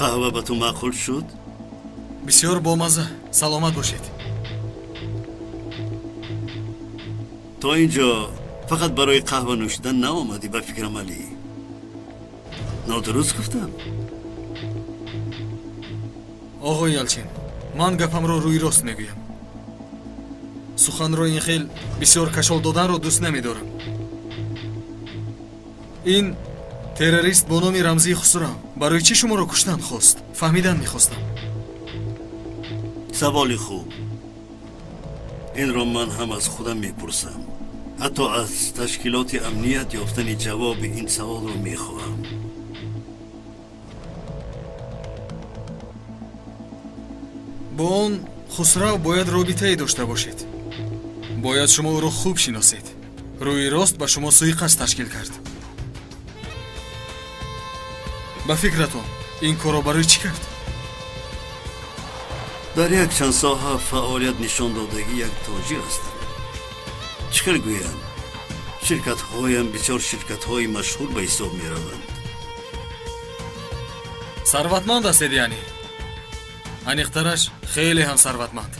Қаҳва ба ту маъқул шуд? Бисёр бомазза. Саломат бошед. То ин ҷо фақат барои қаҳва нӯшидан наомадӣ, ба фикрам, Алӣ. Нодуруст гуфтам? Оғои Ялчин, ман гапамро рӯи рост мегӯям. Суханро ин хел бисёр кашол доданро дӯст намедорам. Ин террорист бо номи рамзии Хусрав барои чӣ шуморо куштан хост? Фаҳмидан мехостам. Саволи хуб. Инро ман ҳам аз худам мепурсам. Ҳатто аз ташкилоти амният ёфтани ҷавоби ин саволро мехоҳам. Бо он Хусрав бояд робитае дошта бошед. Бояд шумо ӯро хуб шиносед. Рӯи рост ба шумо суиқасд ташкил кард. Ба фикратон, ин корро барои чӣ кард? Дар як чанд соҳа фаъолият нишон додагӣ як тоҷир ҳастам. Чӣ хел гӯям, ширкатҳоям бисёр ширкатҳои машҳур ба ҳисоб мераванд. Сарватманд ҳастед, яъне? Аниқтараш, хеле ҳам сарватманд.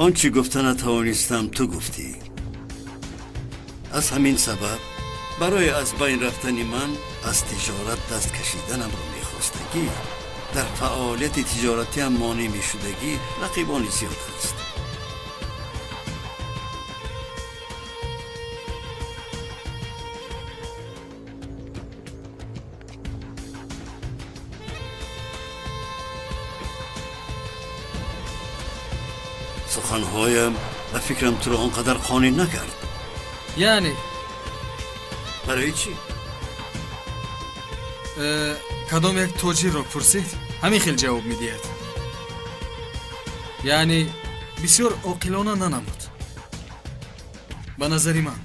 Он чӣ гуфта натавонистам, ту гуфтӣ. Аз ҳамин сабаб барои аз байн рафтани ман аз тиҷорат даст кашиданамро мехостагӣ, дар фаъолияти тиҷоратиам монеъ мешудагӣ рақибони зиёд аст. Суханҳоям ба фикрам туро он қадар қонеъ накард. Яъне? Барои чӣ? Кадом як тоҷирро пурсед, ҳамин хел ҷавоб медиҳад. Яъне бисёр оқилона нанамуд. Ба назари ман.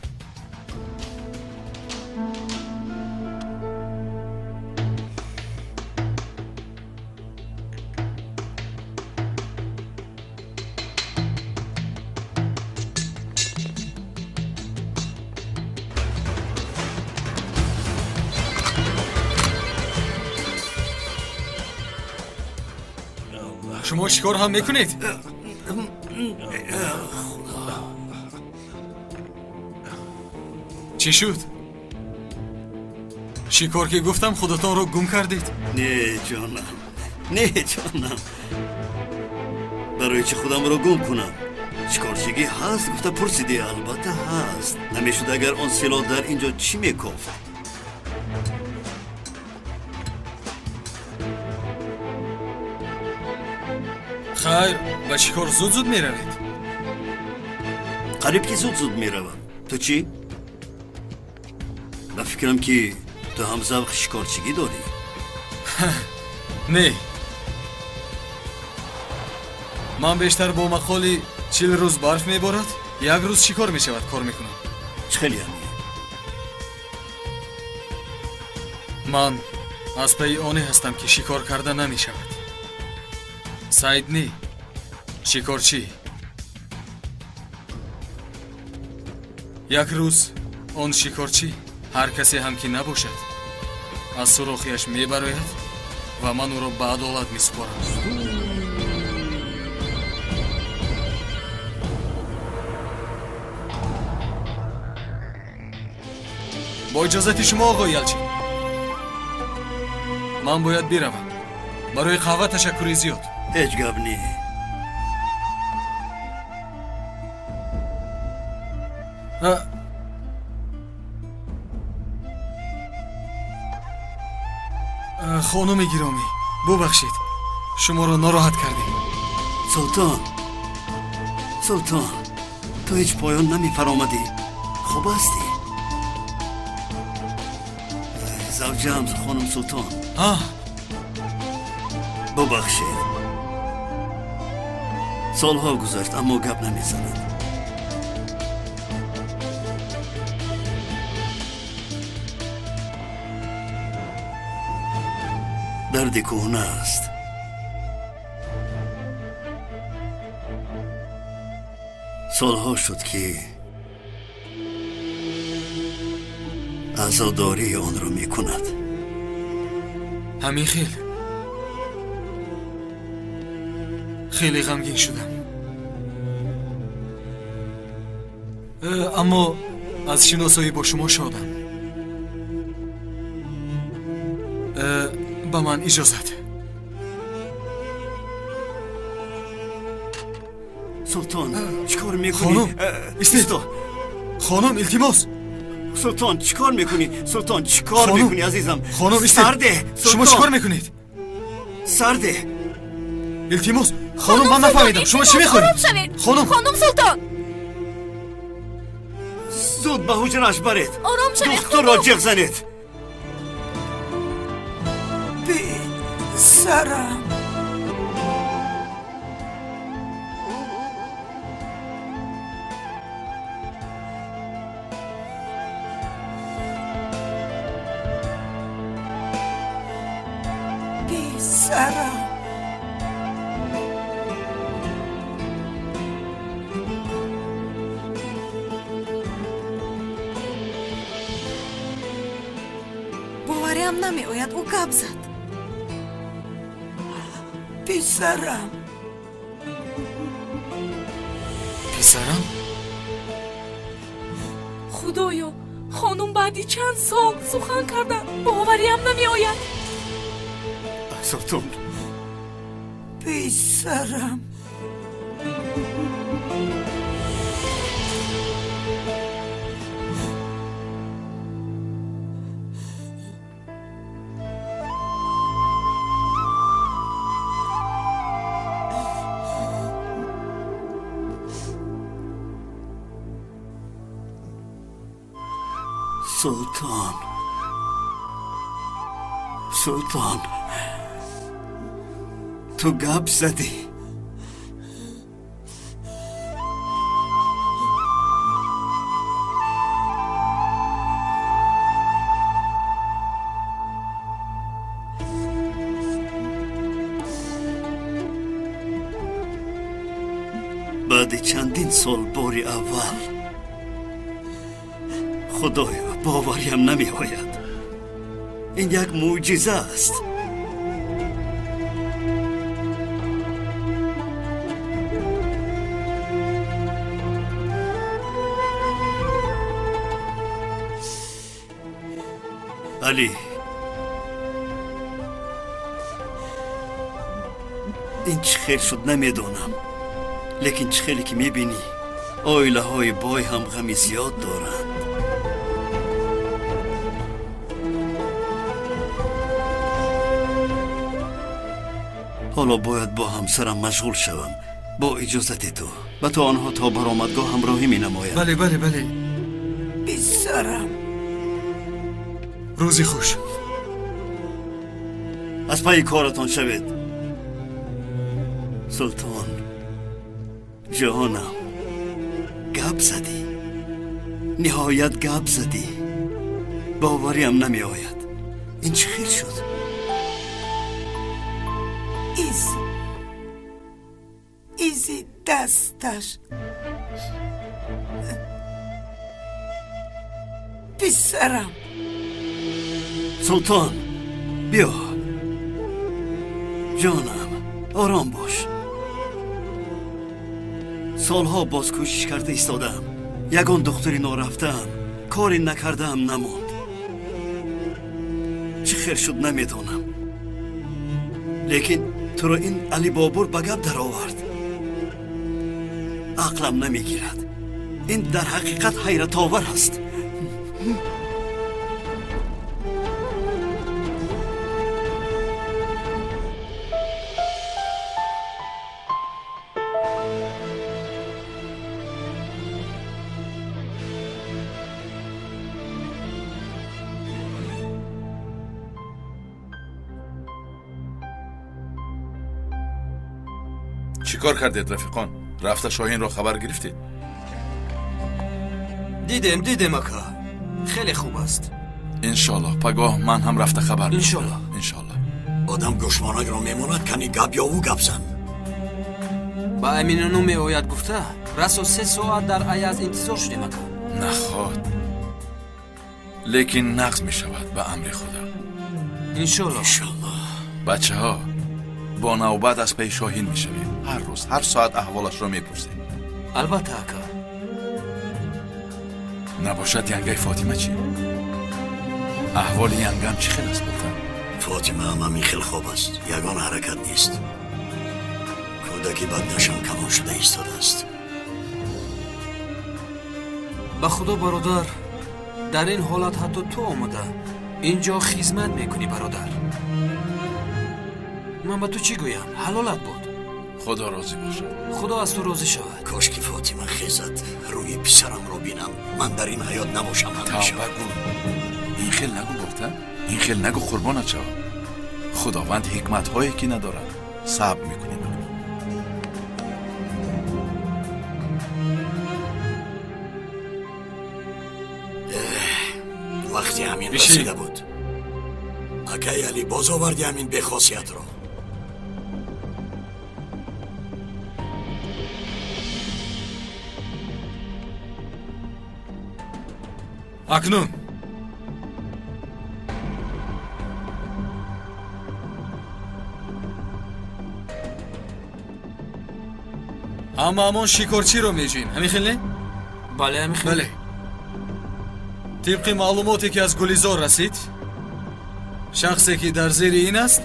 Шумо шикор ҳам мекунед? Чӣ шуд? Шикор ки гуфтам, худатонро гум кардед? Не, ҷонам, не, ҷонам. Барои чӣ худамро гум кунам? Шикорчигӣ ҳаст гуфта пурсидӣ, албатта ҳаст. Намешуд агар он силоҳ дар ин ҷо чӣ мекофт? Хайр, ба шикор зуд-зуд меравед? Қариб ки зуд-зуд меравам. Ту чӣ? Ба фикрам ки ту ҳам завқи шикорчигӣ дорӣ. Не. Ман бештар бо мақоли 40 рӯз барф меборад, як рӯз шикор мешавад кор мекунам. Чӣ хел яъне? Ман аз пайи оне ҳастам ки шикор карда намешавад. Сайд не, шикорчӣ. Як рӯз он шикорчӣ ҳар касе ҳам ки набошад, аз сурохиаш мебарояд ва ман ӯро ба адолат месупорам. Бо иҷозати шумо, оғои Ялчин, ман бояд биравам. Барои қаҳва ташаккури зиёд. Ҳеҷ гап не. Хонуми гиромӣ, бубахшед, шуморо нороҳат кардем. Султон, Султон, ту ҳеҷ поён намефаромадӣ. Хуб ҳастӣ? Завҷаам хонум Султон. Бубахшед. Солҳо гузашт, аммо гап намезанад. Дарди кӯҳна аст. Солҳо шуд ки азодории онро мекунад. Ҳамин хел. Хеле ғамгин шудам. Аммо аз шиносоӣ бо шумо шодам. Ба ман иҷозат. Султон, чӣ кор мекунӣ? Хонум, истед. Хонум, илтимос. Султон, чӣ кор мекунӣ? Султон, чӣ кор мекунӣ, азизам? Хонум, истед. Сарде, шумо чӣ кор мекунед? Сарде. Илтимос, хонум, ман нафаҳмидам. Шумо чӣ мехоҳед? Хонум, хонум Султон. Зуд ба ҳуҷраш баред. Ором шавед. Духтурро ҷиғ занед. Писарам. Писарам. Бовариам намеояд, ӯ гап зад. Писарам. Писарам? Худоё, хонум баъди чанд сол сухан карда, бовариам намеояд. Султон. Писарам. Султон. Султон. Ту гап задӣ. Баъди чандин сол бори аввал. Худоё, бовариам намеояд. Ин як мӯъҷиза аст. Алӣ, ин чӣ хел шуд намедонам, лекин чӣ хеле ки мебинӣ, оилаҳои бой ҳам ғами зиёд доранд. Ҳоло бояд бо ҳамсарам машғул шавам. Бо иҷозати ту. Ба ту онҳо то баромадгоҳ ҳамроҳӣ менамоянд. Бале, бале, бале. Писарам. Рӯзи хуш. Аз пайи коратон шавед. Султон, ҷонам, гап задӣ. Ниҳоят гап задӣ. Бовариам намеояд. Ин чӣ хел шуд? Изи дасташ. Писарам. Султон, биё. Ҷонам, ором бош. Солҳо боз кӯшиш карда истодаам. Ягон духтури норафтаам, коре накардаам намонд. Чӣ хел шуд намедонам. Лекин туро ин Алибобур ба гап даровард. Ақлам намегирад. Ин дар ҳақиқат ҳайратовар аст. Чӣ кор кардед, рафиқон? Рафта Шоҳинро хабар гирифтед? Дидем, дидем, ака. Хеле хуб аст. Иншоллоҳ, пагоҳ ман ҳам рафта хабар мегирам. Иншоллоҳ. Иншоллоҳ. Одам гӯшмонакро мемонад, кани гап ё ӯ гап зан. Ба Аминану меояд гуфта, расо 3 соат дар Аяз интизор шудем, ака. Наход. Лекин нақз мешавад ба амри Худо. Иншоллоҳ. Иншоллоҳ. Бачаҳо, бо навбат аз паи Шоҳин мешавем. Ҳар рӯз, ҳар соат аҳволашро мепурсем. Албатта, ака. Набошад янгаи Фотима чӣ? Аҳволи янгам чӣ хел аст, Болта? Фотима ҳам ҳамин хел хоб аст, ягон ҳаракат нест. Кӯдаки баднашам калон шуда истодааст. Ба худо, бародар, дар ин ҳолат ҳатто ту омада инҷо хизмат мекунӣ, бародар. Ман ба ту чӣ гӯям? Ҳалолат буд. Худо розӣ бошад. Худо аз ту розӣ шавад. Кош ки Фотима хезад, рӯи писарамро бинам. Ман дар ин ҳаёт набошам ҳамеша. Тавба гӯ. Ин хел нагӯ, Болта. Ин хел нагӯ, қурбонат шавам. Худованд ҳикматҳое ки надорад. Сабр мекунем. Вақти ҳамин расида буд. Акай Али, боз оварди ҳамин бехосиятро. Акнун ҳамаамон шикорчиро меҷӯем, ҳамин хел не? Бале, ҳамин хел. Бале. Тибқи маълумоте ки аз Гулизор расид, шахсе ки дар зери ин аст,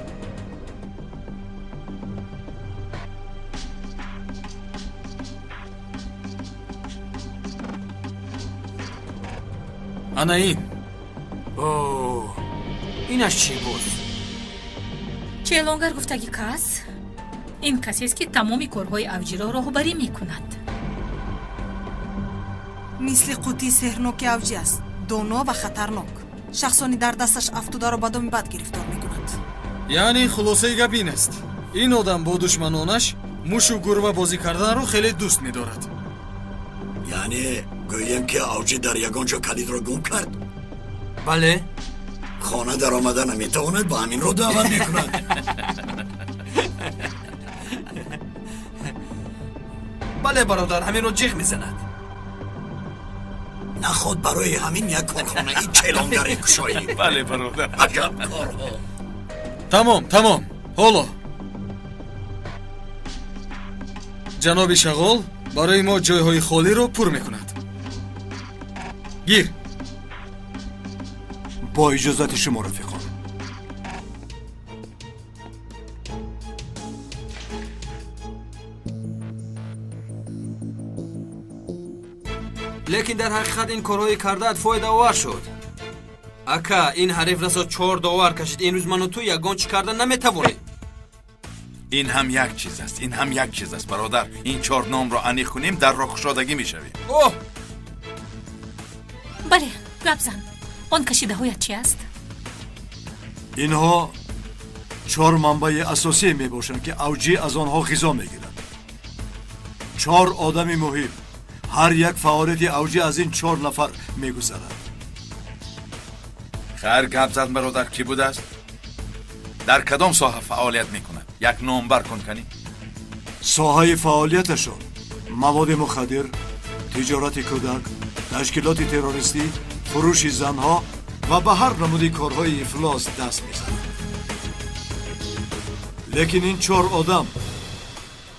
ана ин. О, инаш чӣ боз? Челонгар гуфтаги кас ин касест ки тамоми корҳои авҷиро роҳбарӣ мекунад. Мисли қутии сеҳрноки авҷӣ аст, доно ва хатарнок. Шахсони дар дасташ афтодаро ба доми бад гирифтор мекунад. Яъне хулосаи гап ин аст: ин одам бо душманонаш мушу гурба бозӣ карданро хеле дӯст медорад. Яъне гӯем ки авҷӣ дар ягон ҷо калидро гум кард? Бале. Хона даромада наметавонад, ба ҳаминро даъват мекунад. Бале, бародар, ҳаминро ҷиғ мезанад. Наход барои ҳамин як корхонаи челонгаре кушоӣ. Бале, бародар. Аҷаб корҳо. Тамом, тамом. Ҳоло ҷаноби Шағол барои мо ҷойҳои холиро пур мекунад. Гир. Бо иҷозати шумо, рафиқон. Лекин дар ҳақиқат ин корҳои кардаат фоидаовар шуд. Ака, ин ҳариф расо 4 довар кашид. Имрӯз ману ту ягон чӣ карда наметавонем. Ин ҳам як чиз аст, ин ҳам як чиз аст, бародар. Ин 4 номро аниқ кунем, дар роҳкушодагӣ мешавем. Оҳ! Бале, гап зан. Он кашидаҳоят чи аст? Инҳо 4 манбаи асосие мебошанд, ки авҷӣ аз онҳо ғизо мегирад. 4 одами муҳим. Ҳар як фаъолияти авҷӣ аз ин 4 нафар мегузарад. Хайр, гап зад, бародар, кӣ будааст? Дар кадом соҳа фаъолият мекунад? Як номбар кун канӣ. Соҳаи фаъолияташон маводи мухаддир, тиҷорати кӯдак, ташкилоти террористӣ, фурӯши занҳо ва ба ҳар намуди корҳои ифлос даст мезанад. Лекин ин 4 одам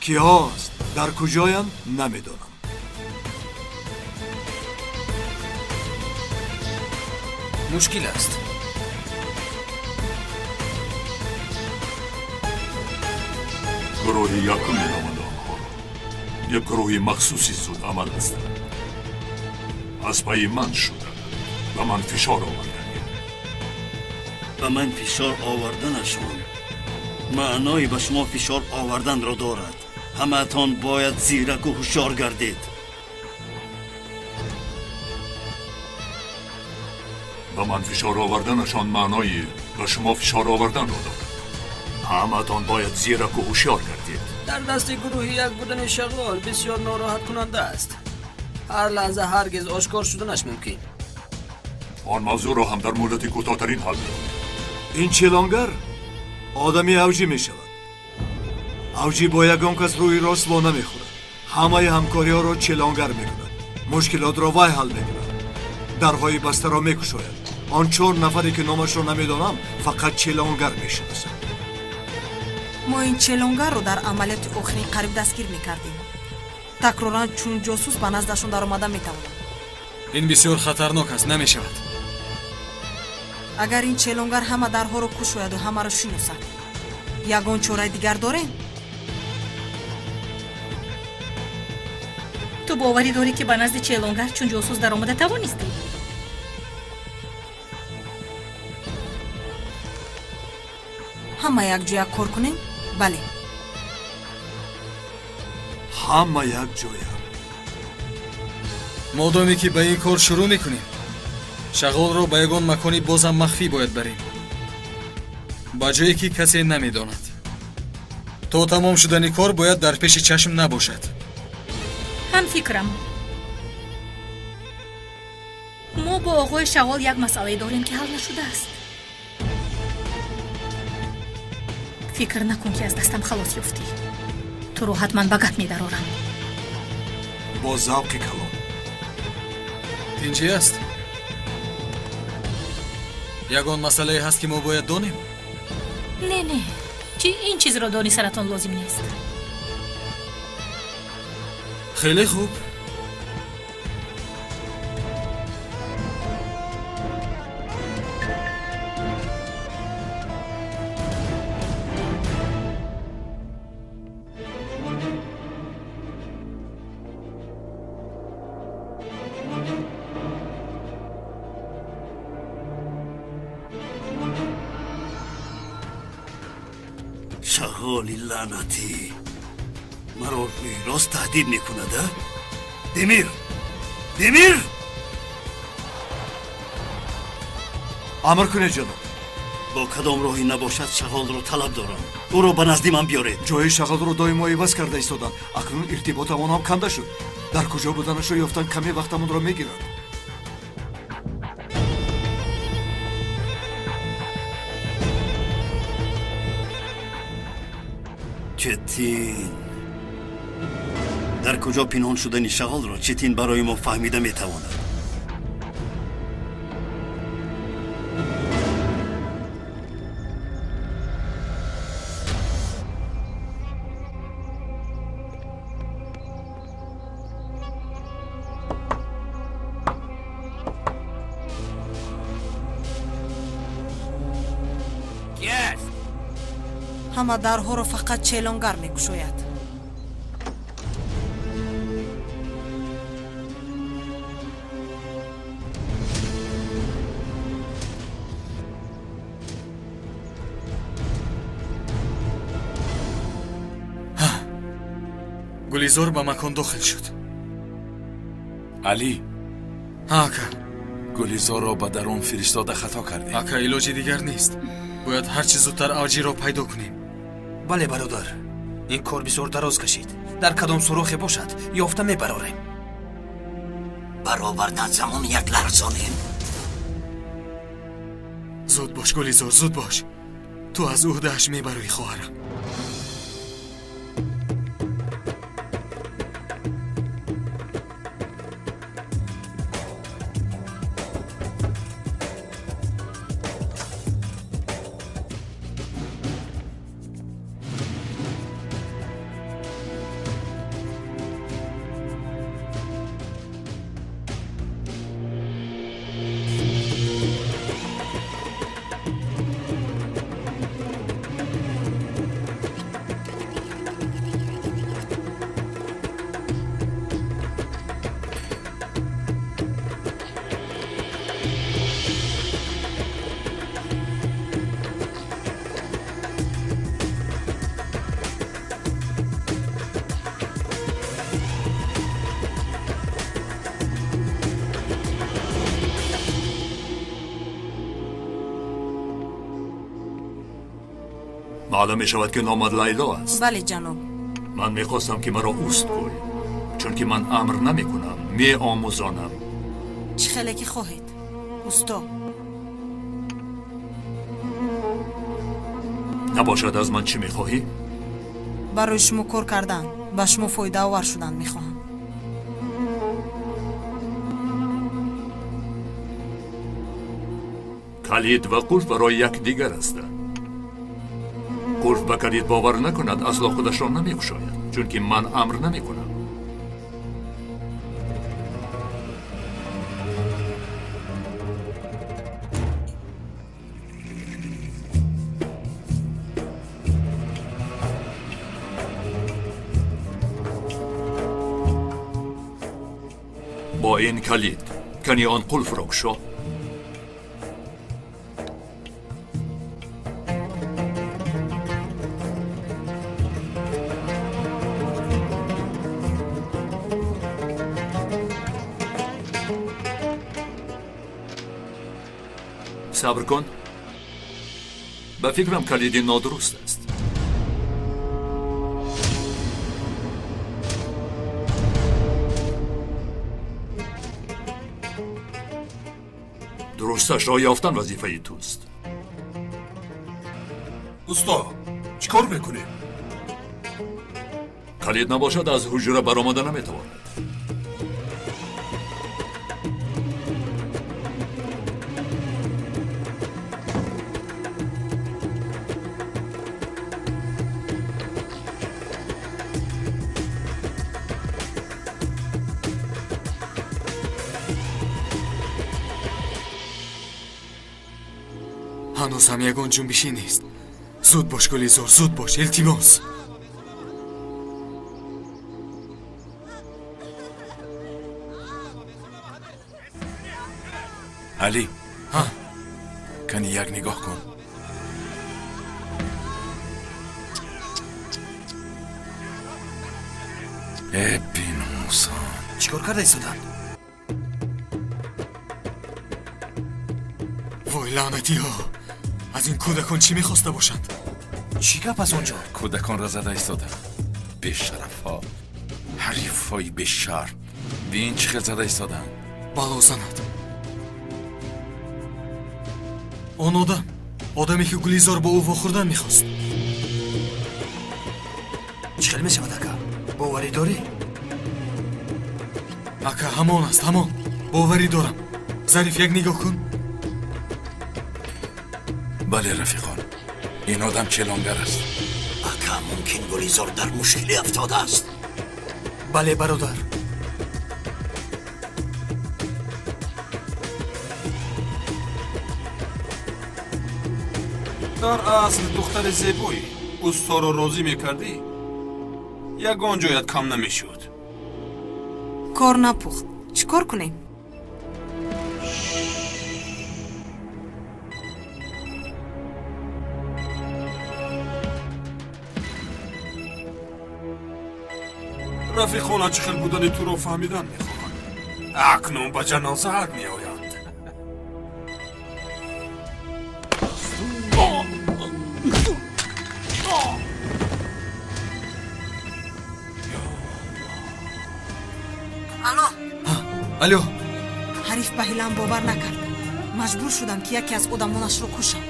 киҳо аст, дар куҷоянд, намедонам. Мушкил аст. Гурӯҳи якум меноманд онҳоро. Як гурӯҳи махсуси зудамал ҳастанд. Аз пайи ман шуданд, ба ман фишор оварданд. Ба ман фишор оварданашон маънои ба шумо фишор оварданро дорад. Ҳамаатон бояд зираку ҳушёр гардед. Ба ман фишор оварданашон маънои ба шумо фишор оварданро дорад. Ҳамаатон бояд зираку ҳушёр гардед. Дар дасти гурӯҳи як будани Шағол бисёр нороҳаткунанда аст. Ҳар лаҳза ҳаргиз ошкор шуданаш мумкин. Он мавзӯъро ҳам дар муҳлати кӯтоҳтарин ҳал мекунем. Ин челонгар одами авҷӣ мешавад. Авҷӣ бо ягон кас рӯи рост во намехӯрад. Ҳамаи ҳамкориҳоро челонгар мекунад. Мушкилотро вай ҳал мекунад. Дарҳои бастаро мекушояд. Он 4 нафаре ки номашро намедонам, фақат челонгар мешиносад. Мо ин челонгарро дар амалиёти охирин қариб дастгир мекардем. Такроран чун ҷосус ба наздашон даромада метавонам. Ин бисёр хатарнок аст, намешавад. Агар ин челонгар ҳама дарҳоро кушояду ҳамаро шиносад, ягон чораи дигар дорем? Ту боварӣ дорӣ, ки ба назди челонгар чун ҷосус даромада тавонистӣ? Ҳама якҷоя кор кунем? Бале. Ҳама якҷоя. Модоме ки ба ин кор шурӯъ мекунем, шағолро ба ягон макони бозам махфӣ бояд барем, ба ҷое ки касе намедонад. То тамом шудани кор бояд дар пеши чашм набошад. Ҳамфикрам. Мо бо оғои шағол як масъалае дорем, ки ҳал нашудааст. Фикр накун, ки аз дастам халос ёфтӣ. Туро ҳатман ба гап медарорам. Бо завқи калон. Тинҷӣ аст? Ягон масъалае ҳаст, ки мо бояд донем? Не, не, чи ин чизро донистанатон лозим нест. Хеле хуб. Шағоли лаънатӣ маро рӯи рост таҳдид мекунад, а? Демир, Демир! Амр кунед, ҷаноб. Бо кадом роҳе набошад, шағолро талаб дорам. Ӯро ба назди ман биёред. Ҷои шағолро доимо иваз карда истоданд. Акнун иртиботамон ҳам канда шуд. Дар куҷо буданашро ёфтан каме вақтамонро мегирад. Четин, дар куҷо пинҳон шудани шағолро Четин барои мо фаҳмида метавонад. Ҳама дарҳоро фақат челонгар мекушояд. Гулизор ба макон дохил шуд. Алӣ. Ҳа, ака. Гулизорро ба дарун фиристода хато кардем. Ака, илоҷи дигар нест. Бояд ҳарчи зудтар авҷиро пайдо кунем. Бале, бародар, ин кор бисёр дароз кашид. Дар кадом сурохе бошад, ёфта мебарорем. Баровардан замон як ларзонем. Зуд бош, Гулизор, зуд бош. Ту аз ӯҳдааш мебароӣ, хоҳарам. Маълум мешавад, ки номат Лайло аст. Бале, ҷаноб. Ман мехостам, ки маро уст гӯй, чунки ман амр намекунам, меомӯзонам. Чӣ хеле ки хоҳед, усто. Набошад, аз ман чӣ мехоҳӣ? Барои шумо кор кардан, ба шумо фоидаовар шудан мехоҳам. Калид ва қулф барои якдигар ҳастанд. Қулф ба калид бовар накунад, асло худашро намекушояд, чунки ман амр намекунам. Бо ин калид кани он қулфро кушо. Сабр кун. Ба фикрам калиди нодуруст аст. Дурусташро ёфтан вазифаи туст. Усто, чӣ кор мекунем? Калид набошад, аз ҳуҷра баромада наметавонад. Ҳанӯз ҳам ягон ҷунбишӣ нест. Зуд бош, Гулизор, зуд бош, илтимос. Алӣ, кани як нигоҳ кун. Э, биномусон. Чӣ кор карда истоданд? Вой, лаънатиҳо! Аз ин кӯдакон чӣ мехоста бошанд? Чӣ гап аз он ҷо? Кӯдаконро зада истоданд. Бешарафҳо, ҳарифҳои бешарм. Бин чӣ хел зада истоданд. Бало занад. Он одам, одаме ки Гулизор бо ӯ вохӯрдан мехост. Чӣ хел мешавад, ака? Боварӣ дорӣ? Ака, ҳамон аст, ҳамон. Боварӣ дорам. Зариф, як нигоҳ кун. Бале, рафиқон, ин одам челонгар аст. Ака, мумкин Гулизор дар мушкилӣ афтодааст. Бале, бародар. Дар асл духтари зебоӣ. Усторо розӣ мекардӣ, ягон ҷоят кам намешуд. Кор напухт. Чӣ кор кунем? Рафиқона чӣ хел будани туро фаҳмидан мехоҳанд. Акнун ба ҷанозаат меоянд. Алло. Алло. Ҳариф ба ҳилам бовар накард. Маҷбур шудам, ки яке аз одамонашро кушам.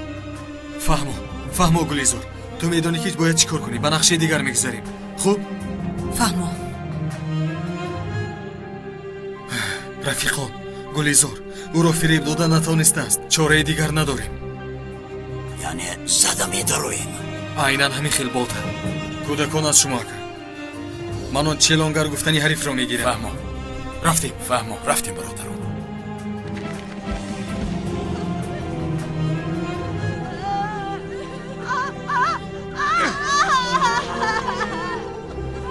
Фаҳмо, фаҳмо, Гулизор. Ту медонӣ, ки бояд чӣ кор кунӣ. Ба нақшаи дигар мегузарем. Хуб? Фаҳмо. Рафиқон, Гулизор ӯро фиреб дода натавонистааст. Чораи дигар надорем. Яъне зада медароем? Айнан ҳамин хел, болта. Кӯдакон аз шумо, ака. Ман он челонгар гуфтани ҳарифро мегирам. Фаҳмо. Рафтем. Фаҳмо, рафтем, бародарон.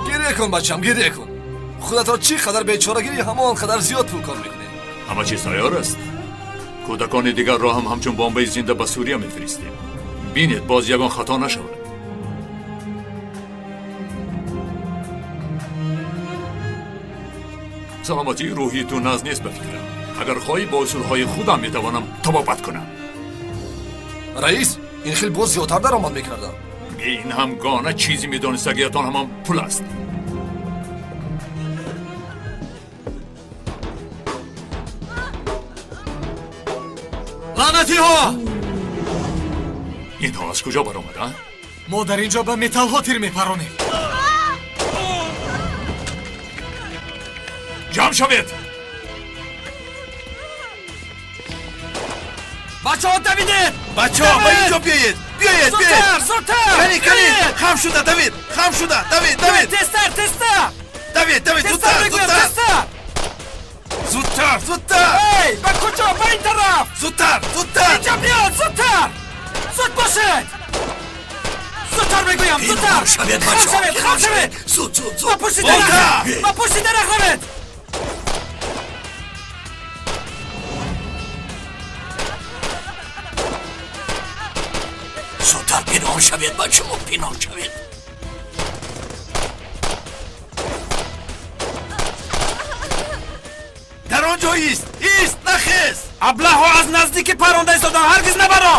Гиря кун, бачам, гиря кун. Худатро чӣ қадар бечора гирӣ, ҳамон қадар зиёд пул кор мекунӣ. Ҳама чиз тайёр аст. Кӯдакони дигарро ҳам ҳамчун бомбаи зинда ба Сурия мефиристем. Бинед, боз ягон хато нашавад. Саломатии рӯҳии ту наз нест, ба фикрам. Агар хоҳӣ, бо усулҳои худам метавонам табобат кунам. Раис, ин хел боз зиёдтар даромад мекардам. Ин ҳам гона чизе медонистагиятон ҳамон пул аст. Лаънатиҳо! Инҳо аз куҷо баромаданд? Мо дар ин ҷо ба металлҳо тир мепаронем. Ҷамъ шавед! Бачаҳо, давидед! Бачаҳо, ба ин ҷо биёед! Биёед, Зудтар, зудтар! Кани, кани, хам шуда, давид, хам шуда, давид, давид. Тезтар, тезтар! Давид, давид, зудтар, зудтар. Тезтар! Зудтар, зудтар! Эй, ба куҷо? Ба ин тараф! Зудтар, зудтар! Инҷа биё, зудтар! Зуд бошед! Зудтар мегӯям, зудтар! Шавед, Хам шавед, хам шавед! Зуд, зуд, зуд! Ба пушти дарахт! Ба пушти дарахт равед! Зудтар пинҳон шавед, бачаҳо, пинҳон шавед. Дар он ҷо ист, ист, нахез! Аблаҳо аз наздики паронда истодан, ҳаргиз набаро!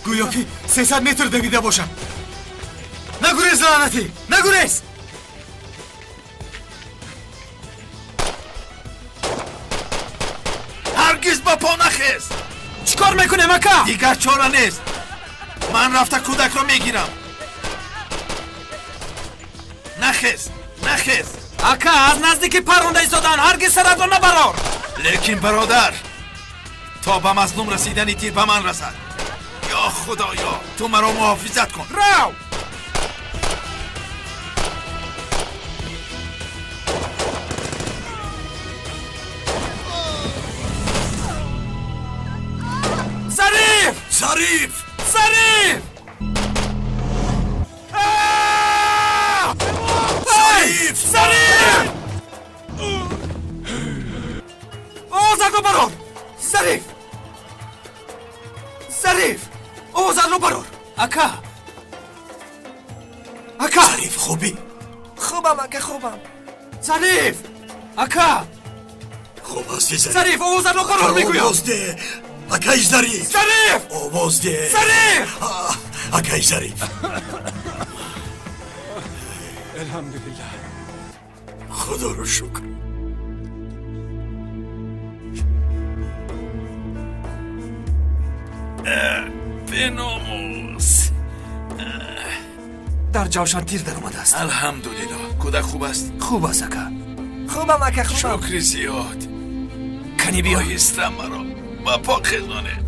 Гӯё ки 300 метр давида бошам. Нагурез, лаънатӣ, нагурез! Ҳаргиз ба по нахез! Чӣ кор мекунем, ака? Дигар чора нест. Ман рафта кӯдакро мегирам. Нахез, нахез! Ака, аз наздики паронда истодан, ҳаргиз саратро набарор! Лекин бародар, то ба мазлум расидани тир ба ман расад. Ё худоё, ту маро муҳофизат кун. Рав! Зариф! Зариф! Зариф! Зариф! Зариф! Овозатро барор! Зариф! Зариф! Овозатро барор! Ака! Ака! Зариф, хубӣ? Хубам, ака, хубам. Зариф! Ака! Хуб ҳастӣ, Зариф? Зариф, овозатро барор мегӯям! Овоз деҳ! Акаи Зариф! Зариф! Овоз деҳ! Зариф! Акаи Зариф! Алҳамдулиллаҳ. Худоро шукр. Беномус! Дар ҷавшан тир даромадааст. Алҳамдулиллоҳ. Кӯдак хуб аст? Хуб аст, ака. Хубам, ака, хубам. Шукри зиёд. Кани биё. Оҳиста маро ба по хезонед.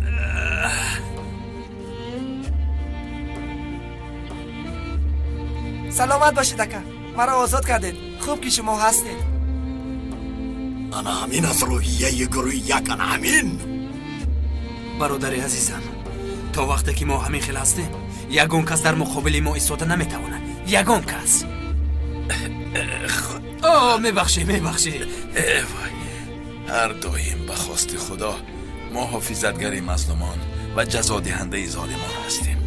Саломат бошед, ака. Маро озод кардед. Хуб ки шумо ҳастед. Ана ҳамин аст рӯҳияи гурӯҳи як, ана ҳамин. Бародари азизам, то вақте ки мо ҳамин хел ҳастем, ягон кас дар муқобили мо истода наметавонад. Ягон кас. О, мебахшӣ, мебахшӣ. Э вой, ҳар доим ба хости Худо муҳофизатгари мазлумон ва ҷазодиҳандаи золимон ҳастем.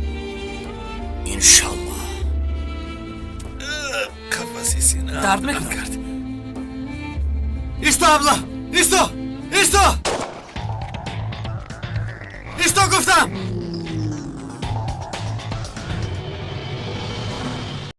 Иншаллоҳ. Қафаси сина дард мекунад. Кард. Исто, абла! Исто! Исто! Исто гуфтам!